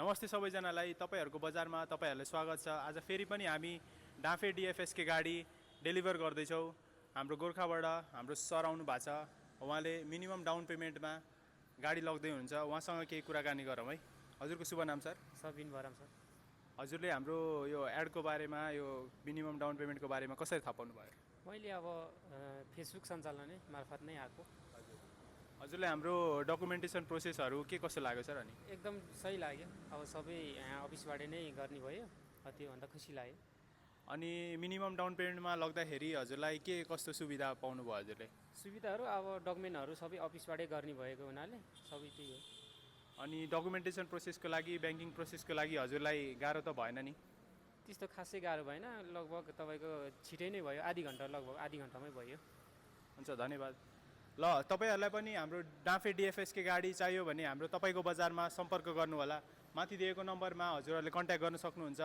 नमस्ते सबैजनालाई, तपाईहरुको बजारमा तपाईहरुलाई स्वागत छ। आज फेरि पनि हामी डाँफे डिएफएसके गाडी डेलिभर गर्दैछौँ। हाम्रो गोर्खाबाट हाम्रो सर आउनु भएको छ। उहाँले मिनिमम डाउन पेमेन्टमा गाडी लग्दै हुनुहुन्छ। उहाँसँग केही कुराकानी गरौँ है। हजुरको शुभ नाम सर? सबिन बराम सर। हजुरले हाम्रो यो एडको बारेमा, यो मिनिमम डाउन पेमेन्टको बारेमा कसरी थाहा पाउनु भयो? मैले अब फेसबुक सञ्चालन मार्फत नै आएको। हजुरले हाम्रो डकुमेन्टेसन प्रोसेसहरू के कसो लाग्यो सर? अनि एकदम सही लाग्यो। अब सबै यहाँ अफिसबाट नै गर्ने भयो, त्योभन्दा खुसी लाग्यो। अनि मिनिमम डाउन पेमेन्टमा लग्दाखेरि हजुरलाई के कस्तो सुविधा पाउनुभयो हजुरले? सुविधाहरू अब डकुमेन्टहरू सबै अफिसबाटै गर्ने भएको हुनाले सबै त्यही हो। अनि डकुमेन्टेसन प्रोसेसको लागि, ब्याङ्किङ प्रोसेसको लागि हजुरलाई गाह्रो त भएन नि? त्यस्तो खासै गाह्रो भएन। लगभग तपाईँको छिटै नै भयो, लगभग आधी घन्टामै भयो। हुन्छ, धन्यवाद। ल, तपाईहरुलाई पनि हाम्रो डाँफे डिएफएसके गाडी चाहियो भने हाम्रो तपाईको बजारमा सम्पर्क गर्नु होला। माथि दिएको नम्बरमा हजुरहरूले कन्ट्याक्ट गर्न सक्नुहुन्छ।